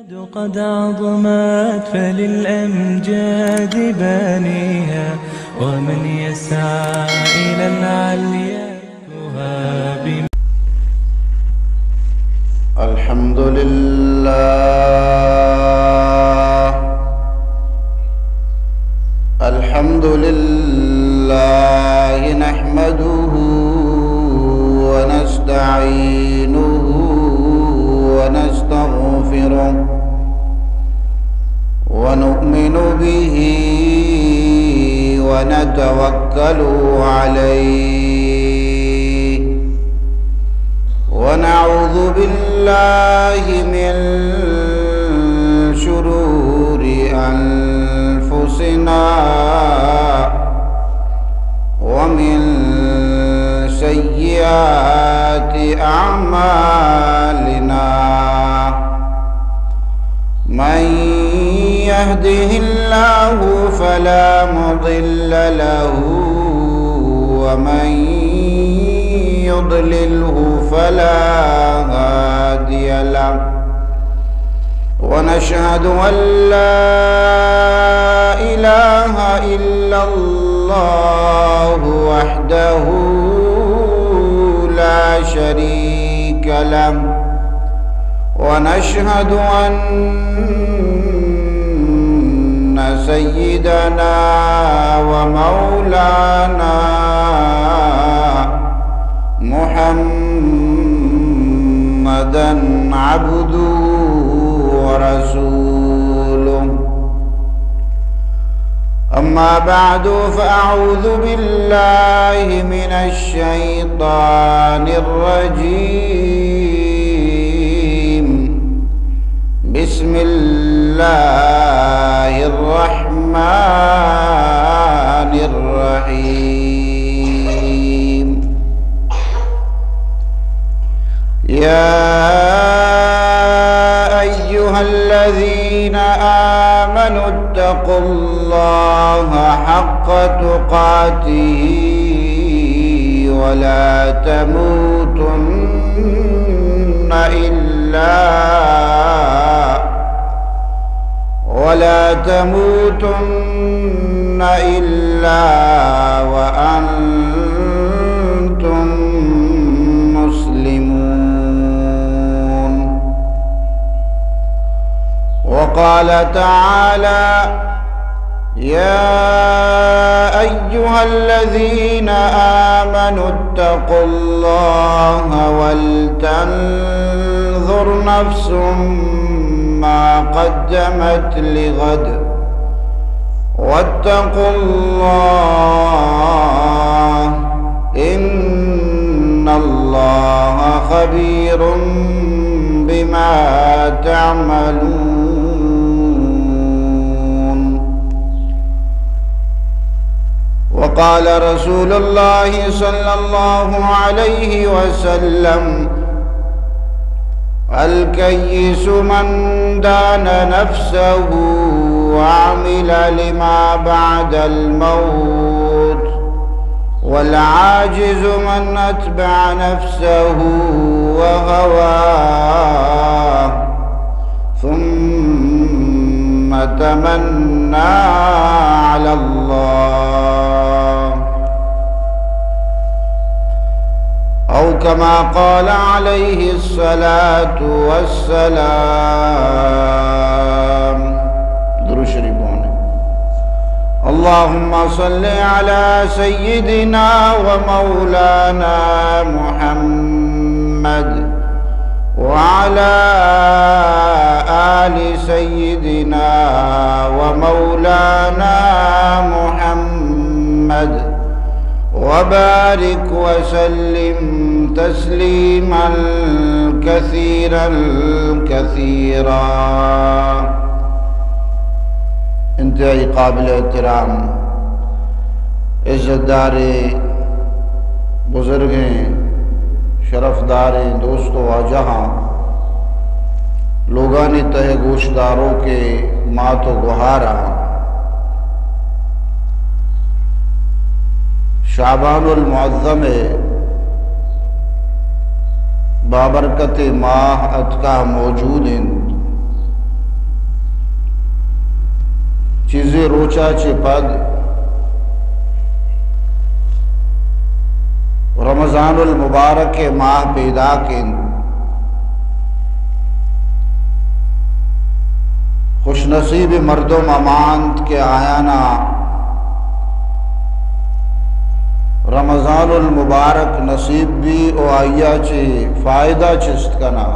قد عظمت فللأمجاد بانيها، ومن يسعى إلى العليا يهاب. الحمد لله. الحمد لله نحمده ونستعينه ونستغفره ونؤمن به ونتوكل عليه ونعوذ بالله من شرور أنفسنا ومن سيئات أعمالنا. من يهده الله فلا مضل له ومن يضلله فلا هادي له. ونشهد أن لا إله إلا الله وحده لا شريك له. ونشهد أن سيدنا ومولانا محمدا عبده ورسوله. أما بعد، فأعوذ بالله من الشيطان الرجيم. بسم الله الرحمن الرحيم. يا أيها الذين آمنوا اتقوا الله حق تقاته ولا تموتن إلا ولا تموتن إلا وأنتم مسلمون. وقال تعالى: يا أيها الذين آمنوا اتقوا الله ولتنظر نفس ما قدمت لغد واتقوا الله إن الله خبير بما تعملون. وقال رسول الله صلى الله عليه وسلم: الكيس من دان نفسه وعمل لما بعد الموت، والعاجز من أتبع نفسه وهواه ثم تمنى على الله، أو كما قال عليه الصلاة والسلام. درود شریف بوانیں. اللهم صل على سيدنا ومولانا محمد وعلى آل سيدنا ومولانا محمد وبارك وسلم تسليما كثيرا كثيرا. انتہائی قابل احترام عزت داریں، بزرگیں، شرف داریں دوست و واجہاں، لوگانی تہ گوشداروکیں مات و گوہاراں، شعبان المعظم ءِ بابرکتیں ماہ اتکا موجود انت۔ روچا چہ پد رمضان المبارک ءِ ماہ پیداک انت۔ خوش نصیب مردم ہما انت کہ آیانا رمضان المبارک نصیب بی و آئیا چہ فائدہ چست کنا۔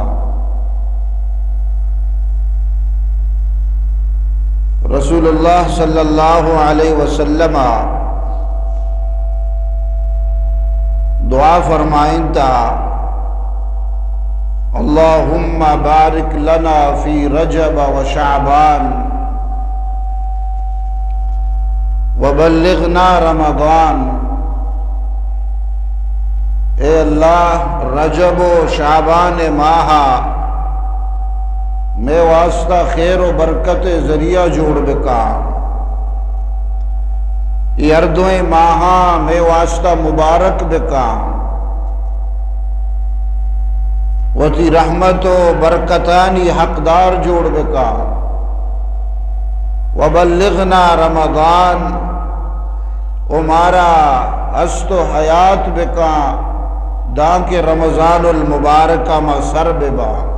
رسول اللہ صلی اللہ علیہ وسلم دعا فرمائنتا، اللهم بارك لنا في رجب وشعبان وبلغنا رمضان۔ اے اللہ، رجب و شعبان ماہ مئے واسطہ خیر و برکت ذریعہ جوڑ بکا۔ اے ہر دوئیں ماہاں مئے واسطہ مبارک بکا۔ وتی رحمت و برکتانی حقدار جوڑ بکا۔ وبلغنا رمضان، و مارا ہست و حیات بکاں، دانکہ رمضان المبارک ءَ ما سر بباں۔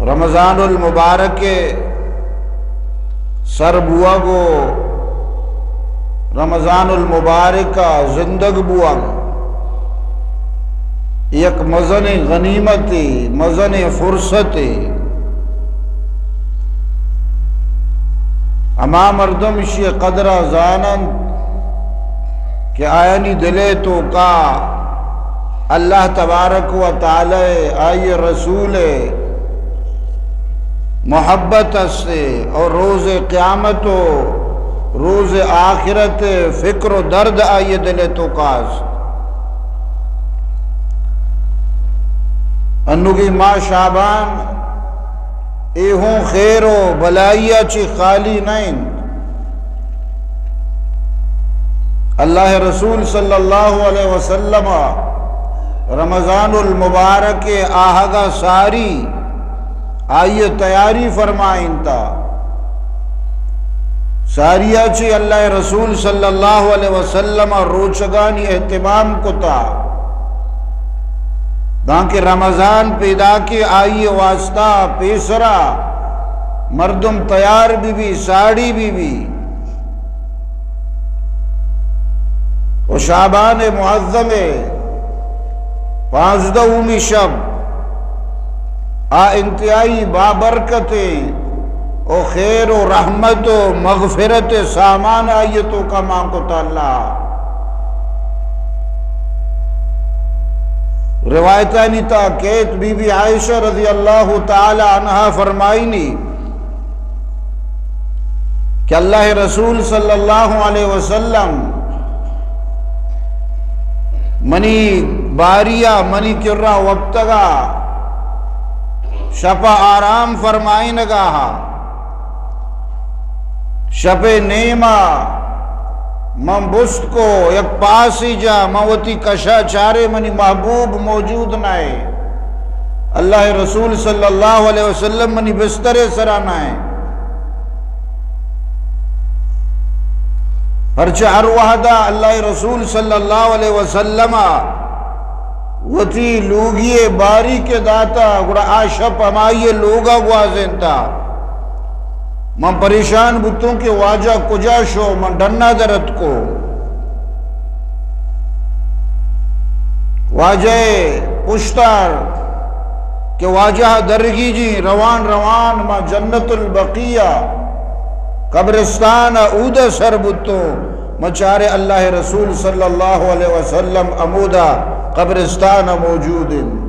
رمضان المبارک ءِ سر بوگ و رمضان المبارک ءَ زندگ بوگ یک مزنیں غنیمتے، مزنیں فرصتے۔ ہما مردم اشی قدر ءَ زاننت کہ آیانی دل ءِ توکا اللہ تبارک و تعالی ءُ آئی ءِ رسول ءِ محبت است ءُ روز قیامت و روز آخرت ءِ فکر و درد آئی ءِ دل ءِ توکا است۔ انوگیں ماہ شعبان اے ہوں خیر و بلائی ءَ چہ خالی نہ انت۔ اللہ ءِ رسول صلی اللہ علیہ وسلم ءَ رمضان المبارک ءِ آہگ ءَ ساری آئی ءِ تیاری فرمائینتا۔ ساری ءَ چہ اللہ ءِ رسول صلی اللہ علیہ وسلم ءَ روچگانی اہتمام کتا، دانکہ رمضان پیداکیں آئی ءِ واسطہ پیسرا مردم تیار بہ بی، ساڑی بہ بی۔ و شعبان معظم ءِ پانزدہمی شپ آ انتہائی بابرکتیں و خیر و رحمت و مغفرت ءِ سامان آئی ءِ توکا مان کتا اللہ۔ روایتانی تہا کیت، بی بی عائشہ رضی اللہ تعالی عنہا فرمائینی کہ اللہ ءِ رسول صلی اللہ علیہ وسلم منی باری ءَ منی کرا وپتگا، شپ ءَ آرام فرمائینگا ہا۔ شپ ءِ نیما من بست کو، یک پاسے جا من وتی کشا چارے، منی محبوب موجود نہ ایں۔ اللہ ءِ رسول صلی اللہ علیہ وسلم منی بستر ءِ سرا نہ ایں۔ پرچہ ہر وہدا اللہ ءِ رسول صلی اللہ علیہ وسلم ءَ وتی لوگی ءِ باری کہ داتا، گڑا آ شپ ہمائی ءِ لوگا گوازینتا۔ من پریشان بوتوں کہ واجہ کجا شو، من ڈنا در اتکو۔ واجہ ءِ پشتار کہ واجہ درگیجی، روان روان ما جنت البقیع قبرستان اودا سر بوتوں، ما چارے اللہ ءِ رسول صلی اللہ علیہ وسلم ہمودا قبرستان موجود انت،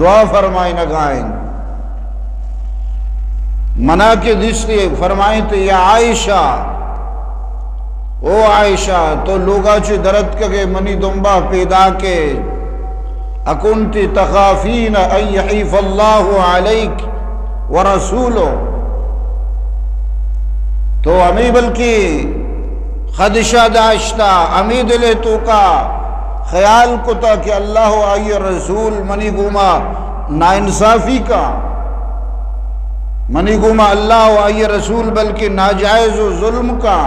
دعا فرمائینگا انت۔ منا کہ دیستی فرمائینت، یا عائشہ، او عائشہ، تو لوگا چہ درتکگے منی دمبا پیداکے، اکنت تخافین ان یحیف اللہ علیک ورسولہ، تو ہمے بلکہ خدشہ داشتا، ہمے دل ءِ توکا خیال کتا کہ اللہ و آئی ءِ رسول منی گوما ناانصافی کا۔ منی گوما اللہ و آئی رسول بلکہ ناجائز و ظلم کا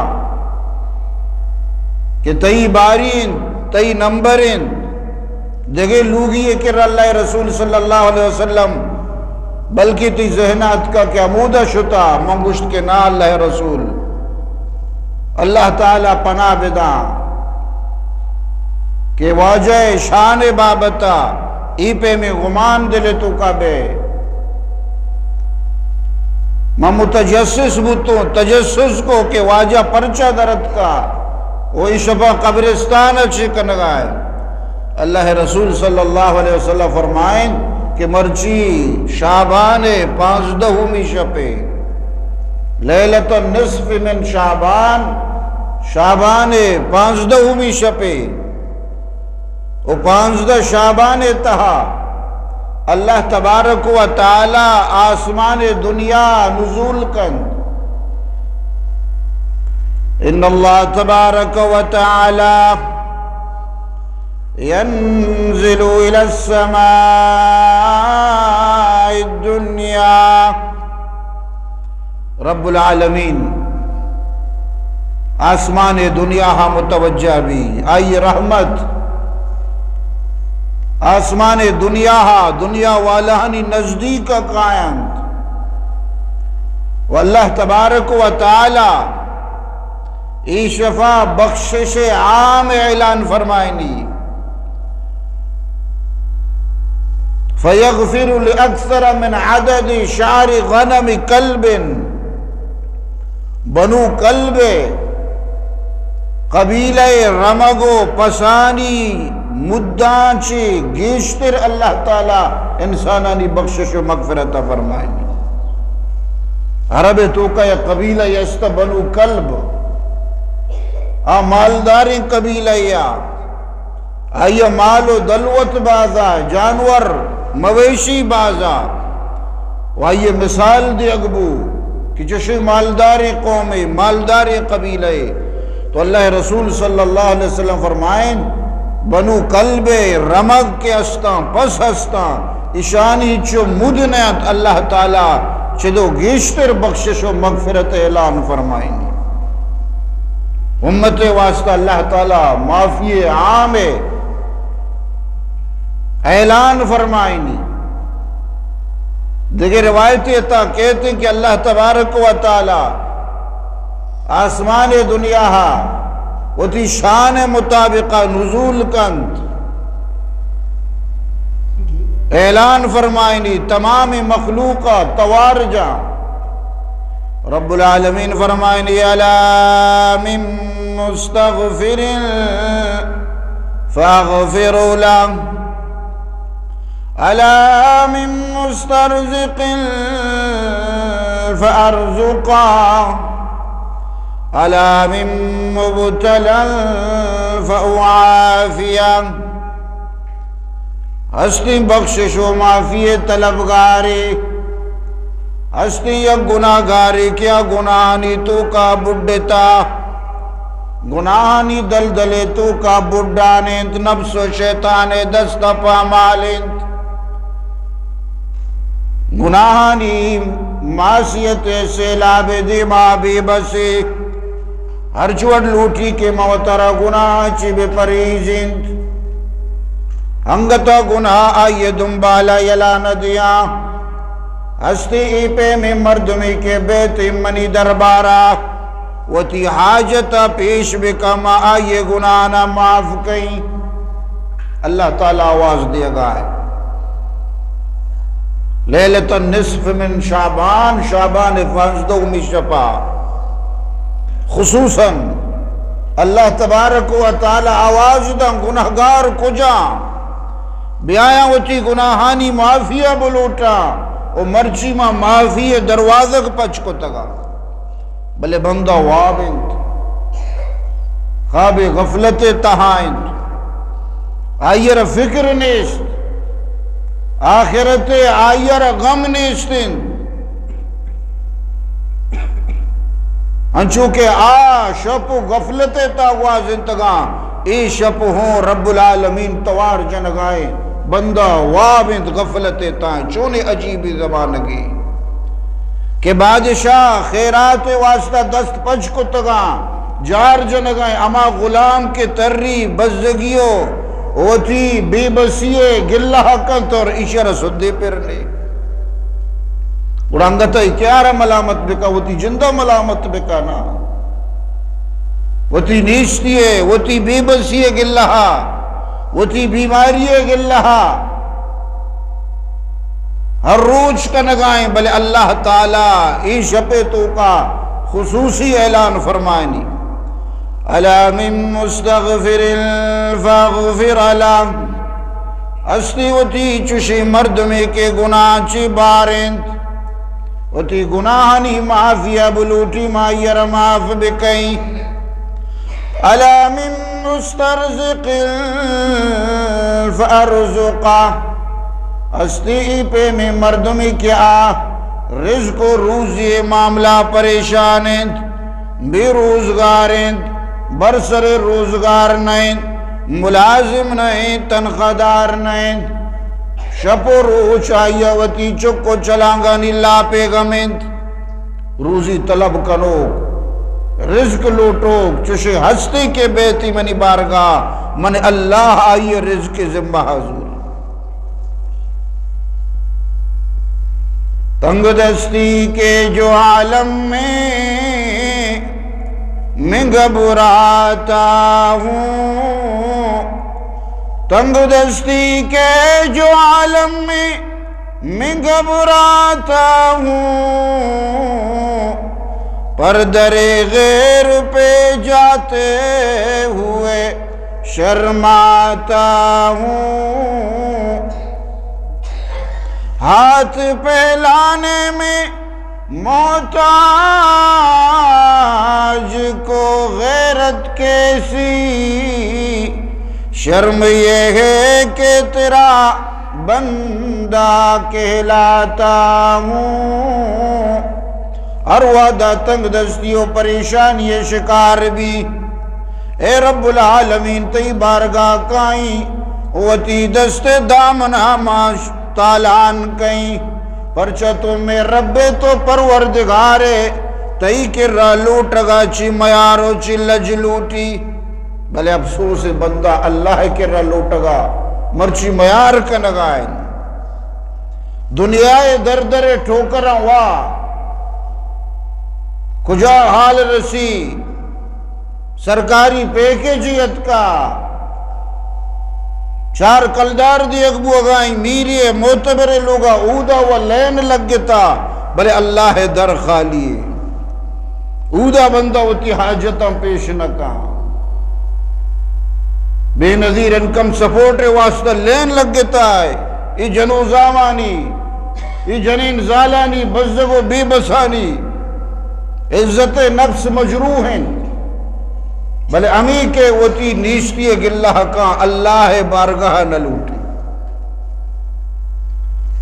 کہ تئی باری انت، تئی نمبر انت، دگہ لوگی ء کر اللہ رسول صلی اللہ علیہ وسلم، بلکہ تئی ذہن اتکا کہ ہمودا شتا۔ من گوشت کہ نا اللہ رسول، اللہ تعالی پناہ بداں کہ واجہ شان بابتا ای پیمیں گمان دل توکا بے۔ من متجسس بوتوں، تجسس کو کہ واجہ پرچا درتکا، و ای شپا قبرستان چی کنگائے۔ اللہ رسول صلی اللہ علیہ وسلم فرمائیں کہ مرچی شعبان پانزدہمی شپے، لیلۃ النصف من شعبان، شعبان پانزدہمی شپے، و پانزدہ شعبان تہا اللہ تبارک و تعالی آسمان دنیا نزول کنت۔ ان اللہ تبارک و تعالی ينزل إلى السماء الدنيا۔ رب العالمین آسمان دنیا ہا متوجہ بی، آئی رحمت آسمان دنیا ہا، دنیا والہانی نزدیک کاینت۔ و اللہ تبارک و تعالی ای شفا بخشش عام اعلان فرمائنی۔ فیغفر لأکثر من عدد شعر غنم کلب۔ بنو کلب قبیلہ رمگ و پسانی مداں چی گیشتر اللہ تعالی انسانانی بخشش و مغفرت فرمائنی۔ عرب توکا یک قبیلہ است بنو کلب، آ مالداریں قبیلہ یا، آئی مال و دلوت بازا، جانور مویشی بازا، و آئی مثال دیگ بو کہ چشیں مالداریں قومے، مالداریں قبیلہ۔ تو اللہ رسول صلی اللہ علیہ وسلم فرمائیں، بنو کلب رمگ کے استاں، پس استاں، اشانی چو مد نیت، اللہ تعالی چدو گیشتر بخشش و مغفرت اعلان فرمائنی۔ امت واسطہ اللہ تعالی معافی عام اعلان فرمائنی۔ دگہ روایت تا کہتے ہیں کہ اللہ تبارک و تعالی آسمان دنیا ہا وتی شان مطابقہ نزول کنت، اعلان فرمائنی، تمام مخلوق توار جاں۔ رب العالمین فرمائنی، الا من مستغفر فاغفر له، الا من مسترزق فارزقه، الا من مبتلى فاعافيه۔ ہستیں بخشش و معافی طلبگارے، ہستیں یک گناہگارے کہ آ گناہانی توکا بڈتا، گناہانی دلدلے توکا بڈان انت، نفس و شیطان دست پامال انت، گناہانی معصیت سیلاب دیما بے بسے۔ ہرچ وڑ لوٹی کہ من وترا گناہ چی بہ پریزینت۔ انگتا گناہ آئی دنبالا یلا نہ دیاں۔ ہستی ای پیمیں مردمی کہ بیت منی دربارا وتی حاجتا پیش بکا، ما آئی گناہانا معاف کئیں۔ اللہ تعالی آواز دیگا ہے۔ لیلۃ النصف من شعبان، شعبان پانزدہمی شپا خصوصاً اللہ تبارک و تعالی آواز داں، گناہگار کجا؟ بیایاں وتی گناہانی معافیا بلوٹاں و مرچی ما معافی دروازگ پچ کتگا۔ بلے بندہ واب انت، خواب غفلت تہا انت، آئی را فکر نیست، آخرت آئی را غم نیست انت۔ انچو کہ آ شپ و غفلت تا گوازینتگاں، اے شپ ہوں رب العالمین توار جنگائیں۔ بندہ واب انت غفلت تا، چونیں عجیبیں زمانگے۔ کہ بادشاہ خیرات ءِ واسطہ دست پچ کتگاں، جار جنگاں، ہما غلام کہ تری بزگی و وتی بے بسی ءِ گلہ کنت اور ایشی ءَ را سدے پر نے۔ گڑا انگت ءَ کیا را ملامت بکا، وتی جند ءَ ملامت بکا نا۔ وتی نیستی ءِ، وتی بے بسی ءِ گلہ، وتی بیماری ءِ گلہ۔ ہر روچ کنگائیں، بلے اللہ تعالی اے شپ ءِ توکا خصوصی اعلان فرمائنی، الا من مستغفر فاغفر له، ہستی وتی چشیں مردمے کہ گناہ چی بارنت، وتی گناہانی معافی ءَ بلوٹی، ما آئی ءَ را معاف بکئیں۔ الا من مسترزق فارزقه، ہستی ای پیمیں مردمی کہ آ رزق و روزی معاملہ پریشان انت، بے روزگار انت، بر سر روزگار نہ انت، ملازم نہ انت، تنخواہ دار نہ انت، شپ و روچ آئی ءَ وتی چک و چلانگانی لاپے غم انت۔ روزی طلب کنوک، رزق لوٹوک، چشیں ہستی کہ بیتی منی بارگاہ، من اللہ آئی رزق ذمہ حاضر۔ تنگ دستی کے جو عالم میں میں گھبراتا ہوں، تنگ دستی کے جو عالم میں میں گھبراتا ہوں، پر در غیر پہ جاتے ہوئے شرماتا ہوں۔ ہاتھ پھیلانے میں محتاج کو غیرت کیسی، شرم یہ ہے کہ تیرا بندہ کہلاتا ہوں۔ ہر وہدا تنگ دستی و پریشانی شکار بی، اے رب العالمین، تئی بارگاہ کائیں، وتی دست دامن ہماش تالان کئیں، پرچا تو مئے رب ئے، تو پروردگار ئے، تئی کرا لوٹگا چی میار و چی لج لوٹی۔ بلے افسوس، بندہ اللہ ئے کرا لوٹگا مرچی میار کنگا انت۔ دنیا ئے در در ٹھوکراں وا، کجا حال رسی؟ سرکاری پیکج اتکا، چار کلدار دیگ بوگائیں، میری ئے، معتبر ئے لوگا، اودا و لین لگتا، بلے اللہ ئے در خالی ئے۔ اودا بندہ وتی حاجتاں پیش نہ کن۔ بے نظیر انکم سپورٹ ئے واسطہ لین لگتا ئے۔ اے جنوزامانی، اے جنین زالانی، بزگ و بے بسانی عزت نفس مجروح انت، بلے ہمے کہ وتی نیستی گلہ کاں، اللہ بارگاہ نہ لوٹی۔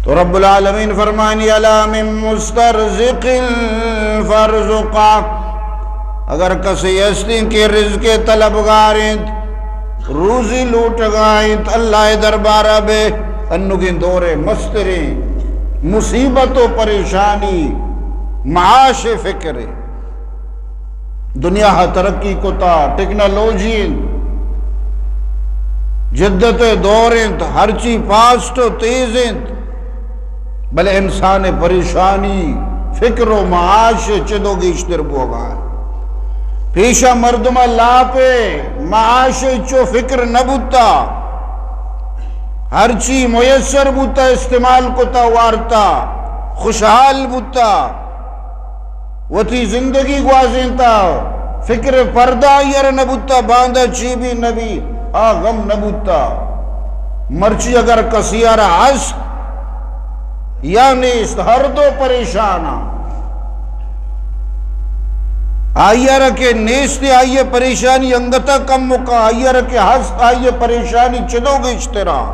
تو رب العالمین فرمانی، الا من مسترزق فارزقه، اگر کسے ہستیں کہ رزق طلبگار انت، روزی لوٹگا انت، اللہ دربارہ بے۔ انوگیں دور مستریں مصیبت و پریشانی معاش فکر۔ دنیا ہا ترقی کتا، ٹیکنالوجی انت، جدت دور انت، ہرچی فاسٹ و تیز انت، بلے انسان پریشانی، فکر و معاش چدو گیشتر بوگا۔ پیشا مردم لاپ معاش چو فکر نہ بوتا، ہرچی میسر بوتا استعمال کتا وارتا، خوشحال بوتا۔ وتی زندگی گوازینتا، فکر پردہ آئیار نہ بوتا، باندا چی بی نہ بی، آ غم نہ بوتا۔ مرچی اگر کسیار ہست یا نیست، ہر دو پریشان آ۔ آئیار کہ نیست، آئی پریشانی انگتا کم مکا، آئیار کہ ہست، آئی پریشانی چدو گیشترا۔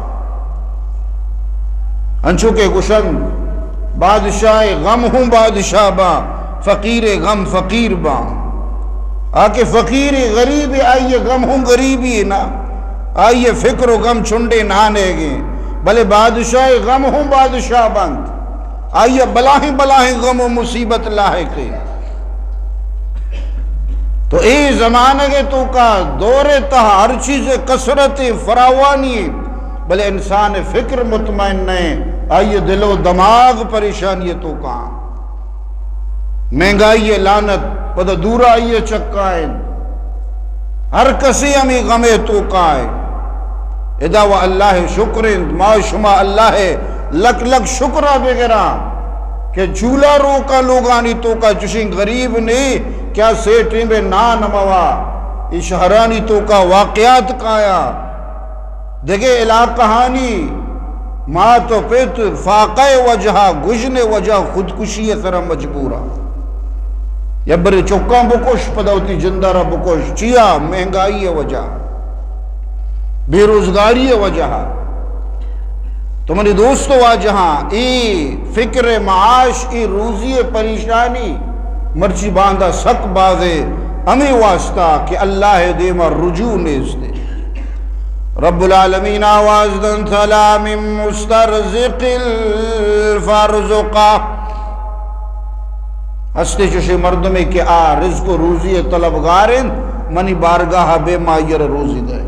انچو کہ گوشنت، بادشاہ غم ہوں بادشاہ باں، فقیر غم فقیر باں۔ آ کہ فقیر غریب، آئی غم ہوں غریبی نا، آئی فکر و غم چنڈے نانے گے، بلے بادشاہ غم ہوں بادشاہ بنت۔ آئی ءَ بلاہیں بلاہیں غم و مصیبت لاحق ایں۔ تو اے زمانگ ءِ توکا دور ءِ تہا ہر چیز ءِ کثرت فراوانی، بلے انسان ءِ فکر مطمئن نہ ایں، آئی ءِ دل و دماغ پریشانی ءِ توکا۔ مہنگائی ءِ لعنت، پدا دورائی ءِ چکا انت۔ ہر کسے ہمے غم ءِ توکا انت۔ ادا و اللہ ءِ شکر انت، ما شما اللہ ءِ لک لک شکر ءَ بگراں کہ چولا روکاں لوگانی توکا چشیں غریب نے کہ آ سے ٹیم ءِ نان موا۔ اے شہرانی توکا واقعات کایاں۔ دگہ علاقہانی مات و پت فاقہ ءِ وجہا، گژن ءِ وجہا خودکشی ءِ سرا مجبوراں۔ یا برے چکاں بکش، پدا وتی جندا را بکش۔ چیا؟ مہنگائی ءِ وجہا، بے روزگاری ءِ وجہا۔ تو منی دوست و واجہاں، اے فکر معاش، اے روزی ءِ پریشانی مرچی باندا سک بازے، ہمے واسطہ کہ اللہ ءِ دیما رجوع نیست۔ رب العالمین آواز دنت: الا من مسترزق فارزقه۔ ہستے چوشیں مردمے کہ آ رزق و روزی ءِ طلبگار انت، منی بارگاہ ءَ بے، ما آئی ءَ را روزی دئے۔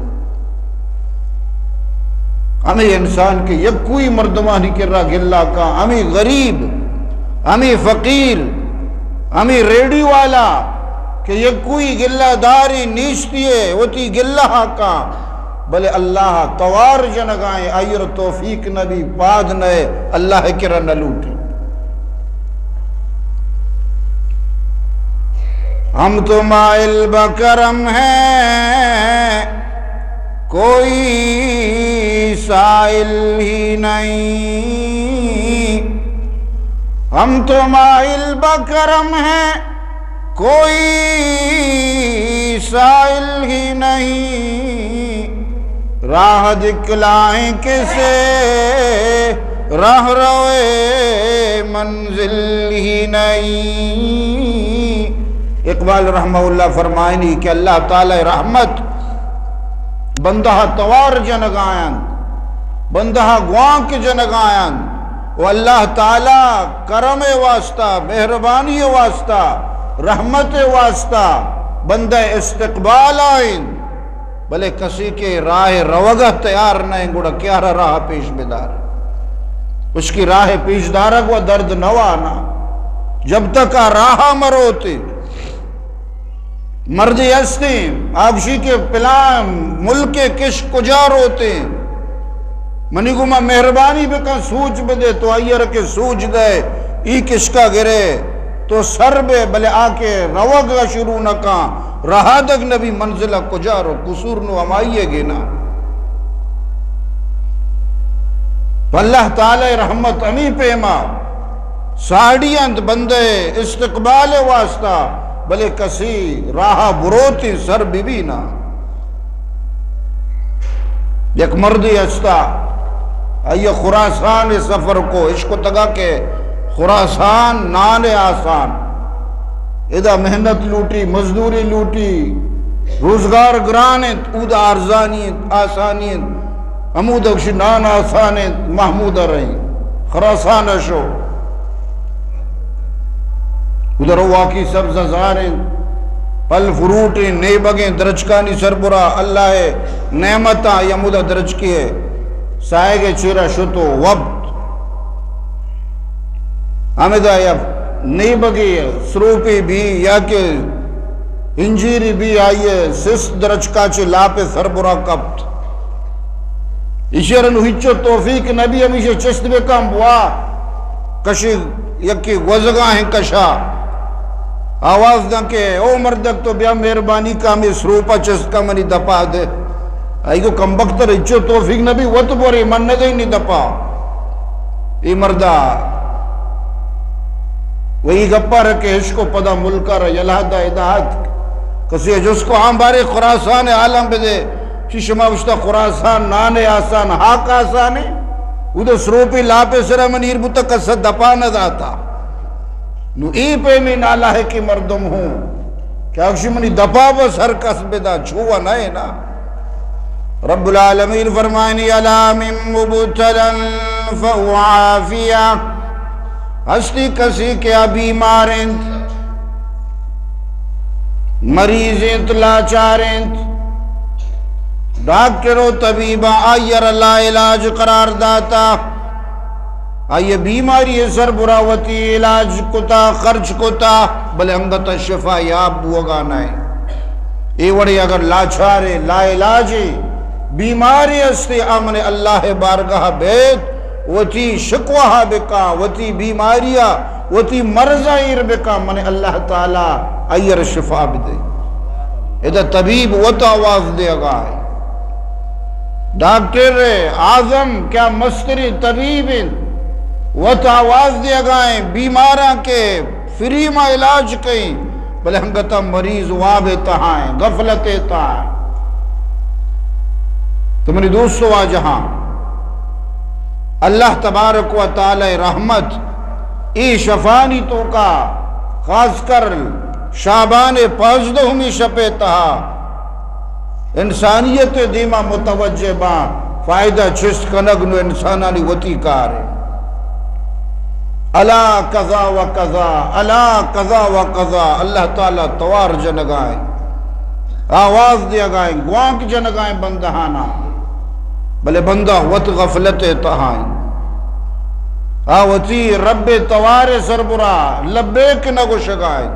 ہمے انسان کہ یکوئی مردمانی کرا گلہ کاں، ہمے غریب، ہمے فقیر، ہمے ریڑی والا کہ یکوئی گلہ داری نیستی ءَ وتی گلہ ءَ کاں، بلے اللہ ءَ توار جنگا ایں، آئی ءَ را توفیق نہ بی، پاد نہ ایں، اللہ ءِ کرا نہ لوٹی۔ ہم تو مائل بکرم ہیں، کوئی سائل ہی نہیں۔ ہم تو مائل بکرم ہیں، کوئی سائل ہی نہیں۔ راہ دکھلائیں کسے، راہ روے منزل ہی نہیں۔ اقبال رحمہ اللہ فرمائنی کہ اللہ تعالی رحمت بندہ توار جنگا انت، بندہ گوانک جنگا انت، و اللہ تعالی کرم واسطہ، مہربانی واسطہ، رحمت واسطہ بندہ استقبال آئین۔ بلے کسے کہ راہ روگا تیار نہ ایں، گڑا کیا را راہ پیش بدار؟ اس کی راہ پیش دارگ و درد نوانا۔ جب تک آ راہ مروتے، مردے ہستیں، آ گوشی کہ پلان ملک کش کجا روتے، منی گوما مہربانی بکن، سوج بدے، تو آئی ءَ را کہ سوج دئے، ای کشکا گرے، تو سر بے، بلے آ کہ روگ ءَ شروع نہ کاں، رہادگ نبی منزل ءَ کجا رو، قصور نو ہمائی ءِ گینا۔ تو اللہ تعالی رحمت ہمیں پیما ساڑی انت بندے استقبال واسطہ، بلے کسی راہ بروتی سر بی بی نا۔ یک مردی ہستا، آئی خراسان سفر کو، اشکتگا کہ خراسان نان آسان، ادا محنت لوٹی، مزدوری لوٹی، روزگار گران انت، اودا ارزانی انت، آسانی انت، ہمودا گوشی نان آسان انت، محمود رہی خراسان شو۔ ادھر واقعی سبز زار انت، پھل فروٹ انت، نیبگ انت، درچکانی سربرا اللہ نعمتاں، یا مدا درچکی ہے، سائگ چیرا شتو وپت۔ ہمدا یا نیبگی سروپی بی یا کہ انجیری بی، آئی سست درچکا چے لاپ سربرا کپت۔ ایشی ء را نوں ہچو توفیق نہ بی، ہمیشہ چست بہ کن بوا کشی یکی گوزگاں ہیں کشا۔ آواز داں کہ او مردک تو بیا مہربانی کا ہمے سروپا چست کا منی دپا دے۔ آئی گو کمبخت ء را ہچو توفیق نہ بی، وت بورے من نہ دینی دپا۔ اے مردا و ای گپا را کہ اشکو پدا ملکا را یلہ دا ادا اتک۔ کسی ء جست کو آں بارے خراسان ء عالم بدے۔ چی شما گوشتا خراسان نان آسان، ہاک آسان ہے؟ اود سروپی لاپ سرا من ایر بوتا کس دپا نہ داتا۔ نو اے پیمیں نالائقیں مردم ہوں کہ اگشی منی دپا بس ہر کس بدا، چھوا نہ ہے نا۔ رب العالمین فرمائنی، الا من مبتلا فهو عافیہ۔ ہستی کسی کہ آ بیمار انت، مریض انت، لاچار انت، ڈاکٹر و طبیباں آئی ءَ را لا علاج قرار داتا، آئی ءِ بیماری ءِ سربرا وتی علاج کتا، خرچ کتا، بلے انگت شفا یاب بوگا نہ انت۔ اے وڑے اگر لاچارے، لا علاجے، بیمارے استے، آ من اللہ ءِ بارگاہ بیت، وتی شکواہ بکاں، وتی بیماریا، وتی مرضا ایر بکاں، من اللہ تعالی آئی ءَ را شفا بدے۔ ادا طبیب وت آواز دیگا ہے۔ ڈاکٹر اعظم کیا مستریں طبیب انت، وت آواز دیگا ہیں بیماراں کہ فری ما علاج کئیں، بلے انگتا مریض واب ءِ تہا ہیں، غفلت ءِ تہا ہیں۔ تو منی دوست و واجہاں، اللہ تبارک و تعالی رحمت اے شفانی توکا، خاص کر شعبان پانزدہمی شپ ءِ تہا انسانیت ءِ دیما متوجہ باں، فائدہ چست کنگ نو انسانانی وتی کار ہے۔ الا کذا و کذا، الا کذا و کذا، اللہ تعالی توار جنگائیں، آواز دیگائیں، گوانک جنگائیں بندہانا، بلے بندہ وت غفلت ءِ تہائیں، آ وتی رب ءِ توار ءِ سربرا لبیک نہ گوشگائیں۔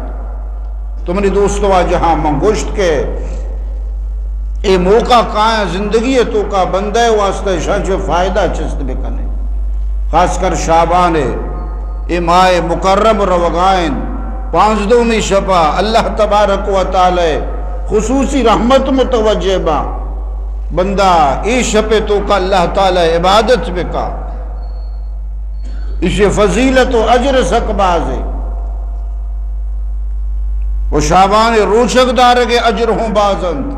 تو منی دوست واجہاں، من گوشت کہ اے موقع کایاں زندگی ءِ توکا بندہ ءِ واسطہ اشاں چہ فائدہ چست بکنے، خاص کر شعبان ءِ اے ماہ مکرم روگائیں، پانزدہمی شپا اللہ تبارک و تعالی خصوصی رحمت متوجہ باں، بندہ اے شپ ءِ توکا اللہ تعالی عبادت بکا۔ ایشی فضیلت و اجر سک بازے، و شعبان روچگ دارگ اجر ہوں باز انت،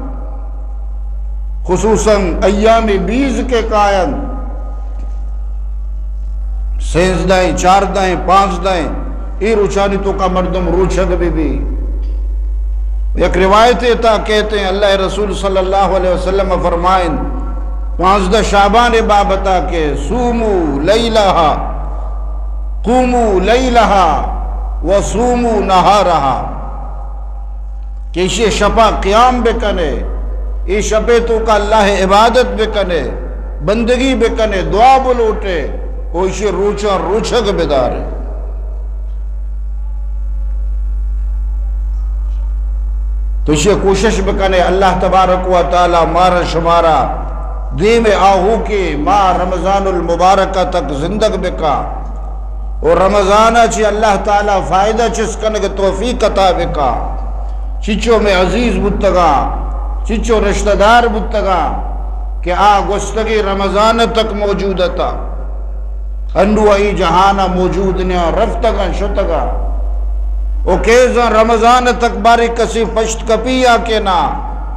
خصوصاً ایام بیز کے کاینت، سیزدہیں، چاردہیں، پانزدہیں، اے روچانی توکا مردم روچگ بہ بی۔ یک روایت ءِ تہا کہتے ہیں، اللہ رسول صلی اللہ علیہ وسلم فرمائیں، پانزدہ شعبان ءِ بابتا کہ صوموا لیلہا، قوموا لیلہا و صوموا نہارہا، کہ ایشی شپا قیام بکنے، اے شپ ءِ توکا اللہ ءِ عبادت بکنے، بندگی بکنے، دعا بلوٹے، و ایشی روچاں روچگ بدارے۔ تو ایشی کوشش بکنے، اللہ تبارک و تعالی مارا شمارا دیم آہوکیں ماہ رمضان المبارک تک زندگ بکا، و رمضان ءَ چہ اللہ تعالی فائدہ چست کنگ ءِ توفیق عطا بکا۔ چچو مئے عزیز بوتگاں، چچو رشتہ دار بوتگاں کہ آ گوستگیں رمضان تک موجود اتاں، انو اے جہان ءَ موجود نیاں، رفتگاں، شتگاں۔ و کیزاں رمضان تک بارے کسے پشت کپی یا کہ نا،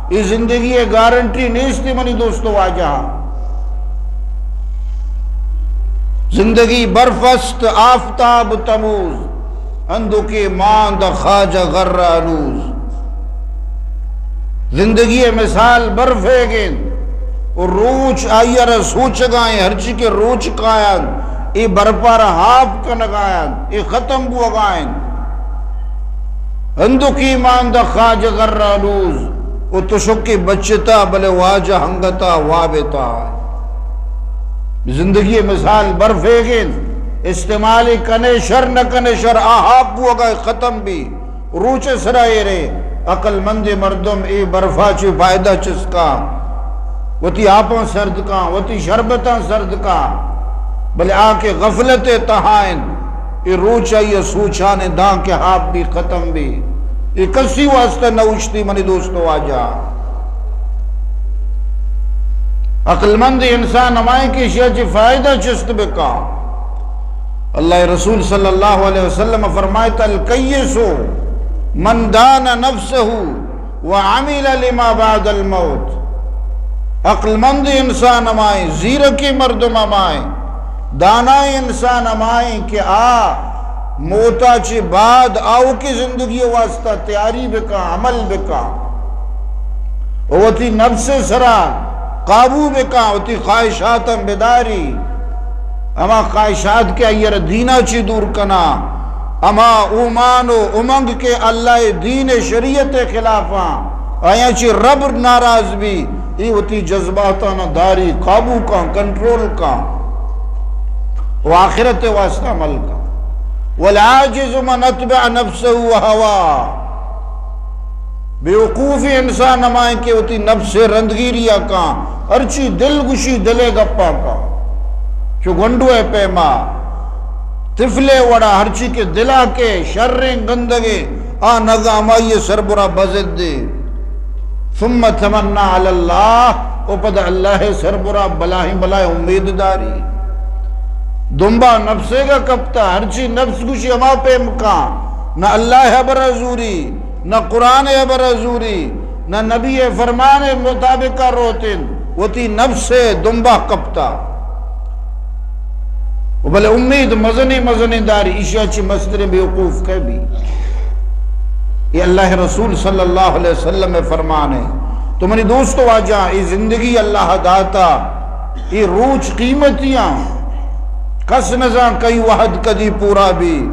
اے زندگی ءِ گارنٹی نیست منی دوست و واجہاں۔ زندگی برف است، آفتاب تموز، اندوکے ماند خواجہ غر ہنوز۔ زندگی ءِ مثال برف ئیگ انت، و روچ آئی ءَ را سوچگا انت، ہرچی کہ روچ کاینت، اے برف ءَ را ہاپ کنگا انت، اے ختم بوگا انت۔ ہندوکی ماند خواجہ غر آلوز، و تشکی بچتا بلے واجہ ہنگتا وابتا۔ زندگی مثال برف ئیگ انت، استعمال کنے شر نہ کنے شر، آ ہاپ بوگا ختم بی، روچ سرا ایرے۔ عقل مند مردم اے برفا چہ فائدہ چست کاں، وتی آپاں سرد کاں، وتی شربتاں سرد کاں، بلے آ کہ غفلت ءِ تہا انت، اے روچ آئی ءَ سوچان انت، داں کہ ہاپ بی ختم بی۔ اے کسی واسطہ نہ اوشتی منی دوست و واجہ۔ عقل مند انسان ہمائیں کہ ایشی ءَ چہ فائدہ چست بکا۔ اللہ ءِ رسول صلی اللہ علیہ وسلم فرمائتا، الکیس من دان نفسہ وعمل لما بعد الموت۔ عقل مند انسان ہمائیں، زیرکیں مردم ہمائیں، دانائیں انسان ہمائیں کہ آ موتا چہ بعد آؤکیں زندگی واسطہ تیاری بکاں، عمل بکاں، و وتی نفس سرا قابو بکاں، وتی خواہشاتاں بداری۔ ہما خواہشات کہ آئی ءَ را دین ءَ چی دور کناں، ہما اومان و امنگ کہ اللہ ءِ دین ءِ شریعت ءِ خلاف آں، آیاں چی رب ناراض بی، اے وتی جذباتاں داری، قابو کاں، کنٹرول کاں و آخرت ءِ واسطہ عمل کاں۔ والعاجز من اتبع نفسه هواه۔ بیوقوفیں انسان ہمائیں کہ وتی نفس ءِ رندگیری ءَ کاں، ہرچی دل گوشی دل ءِ گپاں کاں۔ چو گونڈو ءِ پیما، طفل ءِ وڑا ہرچی کہ دل ءَ کہ شریں گندگیں، آ نگا ہمائی ءِ سربرا بزد دے۔ ثم تمنا علی اللہ، او پدا اللہ ءِ سربرا بلاہیں بلاہیں امید داری۔ دمبا نفس ءِ گا کپتا، ہرچی نفس گوشی ہما پیم کاں، نہ اللہ ءِ ہبر ءَ زوری، نہ قرآن ءِ ہبر ءَ زوری، نہ نبی ءِ فرمان ءِ مطابق ءَ روت انت، وتی نفس ءِ دمبا کپتا۔ و بلے امید مزنیں مزنیں داری، ایشی ءَ چی مستریں بیوقوف کئے بی؟ اے اللہ ءِ رسول صلی اللہ علیہ وسلم ءِ فرمان ایں۔ تو منی دوست واجہ، اے زندگی اللہ داتا، اے روچ قیمتی آں، کس نزان کئی وہد کدی پورا بی۔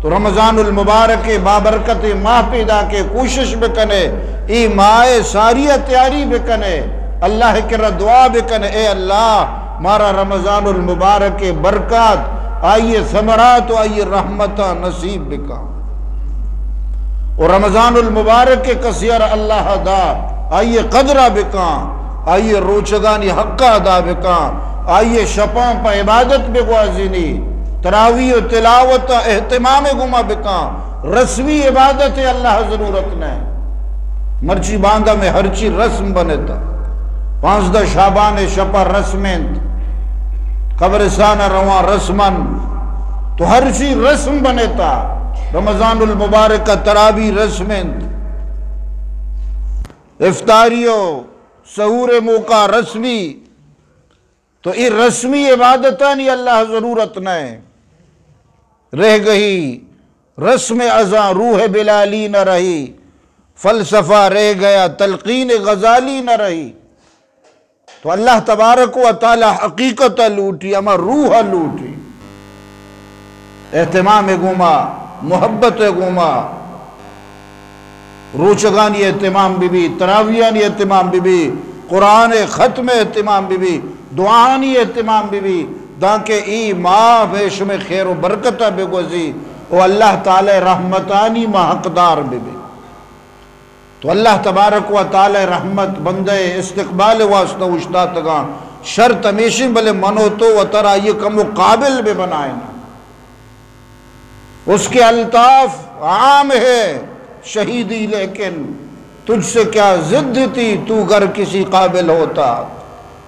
تو رمضان المبارک ءِ بابرکتیں ماہ پیداک ءِ کوشش بکنے، اے ماہ ءِ ساری ءَ تیاری بکنے، اللہ ءِ کرا دعا بکنے، اے اللہ، مارا رمضان المبارک ءِ برکات، آئی ءِ ثمرات و آئی ءِ رحمتاں نصیب بکاں۔ و رمضان المبارک کہ کسی ءَ را اللہ دا، آئی ءِ قدر ءَ بکاں، آئی ءِ روچگانی حق ءَ ادا بکاں، آئی ءِ شپاں پہ عبادت بگوازینی، تراویح و تلاوت ءَ اہتمام ءِ گوما بکاں، رسمی عبادت ءِ اللہ ءَ ضرورت نہ۔ مرچی باندا میں ہرچی رسم بنتا، پانزدہ شعبان ءِ شپا رسم انت، قبرستان ءَ رواں رسمن، تو ہرچی رسم بنتا، رمضان المبارک ءَ تراویح رسم انت، افطاری و سحور ءِ موقع رسمی، تو اے رسمی عبادتانی اللہ ضرورت نہ۔ رہ گئی رسم ازاں روح بلالی نہ رہی، فلسفہ رہ گیا تلقین غزالی نہ رہی۔ تو اللہ تبارک و تعالی حقیقت ءَ لوٹی، ہما روح ءَ لوٹی۔ اہتمام ءِ گوما، محبت ءِ گوما، روچگانی اہتمام بہ بی، تراویحانی اہتمام بہ بی، قرآن ءِ ختم ءِ اہتمام بہ بی، دعاہانی اہتمام بہ بی، دانکہ اے ماہ مئے شمئے خیر و برکت ءَ بگوزی و اللہ تعالی ءِ رحمتانی ما حقدار بہ بی۔ تو اللہ تبارک و تعالی ءِ رحمت بندہ ءِ استقبال ءِ واسطہ اوشتاتگاں۔ شرط ہمیشیں، بلے من و تو وترا آئی ءِ کمو قابل بہ بنائیناں۔ اس کے الطاف عام ہے شہیدی، لیکن تجھ سے کیا ضد تھی، تو گر کسی قابل ہوتا۔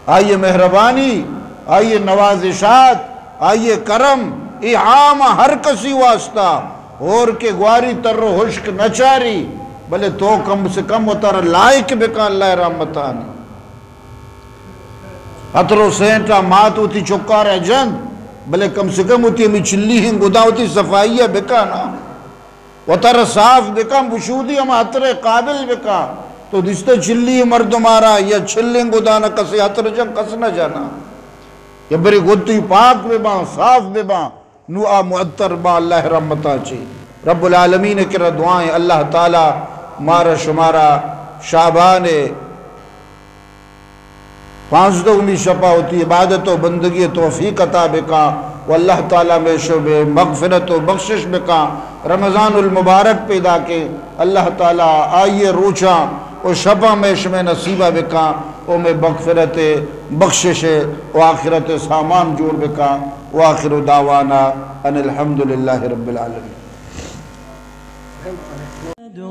آئی ءِ مہربانی، آئی ءِ نوازشات، آئی ءِ کرم، اے عام ہر کسی واسطہ، ہور کہ گواری تر و ہشک نہ چاری، بلے تو کم سے کم وترا لائق بکن اللہ ءِ رحمتانی۔ عطر و سینٹ ءَ مات وتی چکار ءَ جنت، بلے کم سے کم وتی ہمے چلی ہنگوداں وتی صفائی ءَ بکن نا۔ وترا صاف بکن، بشودی ہما عطر ءِ قابل بکن۔ تو دیستہ چلی مردم ءَ را یا چل ہنگوداں ءَ کسے عطر جن، کس نہ جنا۔ یا برے گدی پاک بباں، صاف بباں۔ نو آ معطر باں اللہ ءِ رحمتاں چی۔ رب العالمین ءِ کرا دعائیں، اللہ تعالی مارا شمارا شعبان ءِ پانزدہمی شپا وتی عبادت و بندگی ءِ توفیق عطا بکاں و اللہ تعالی مئے شمئے مغفرت و بخشش بکاں۔ رمضان المبارک پیداکیں، اللہ تعالی آئی ءِ روچاں و شپاں مئے شمئے نصیبا بکاں و مئے مغفرت ءِ بخشش ءِ و آخرت ءِ سامان جوڑ بکاں۔ وآخر دعوانا ان الحمد للہ رب العالمین۔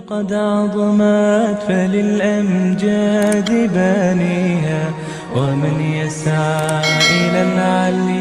قد عظمت فللأمجاد بانيها، ومن يسعى إلى العلي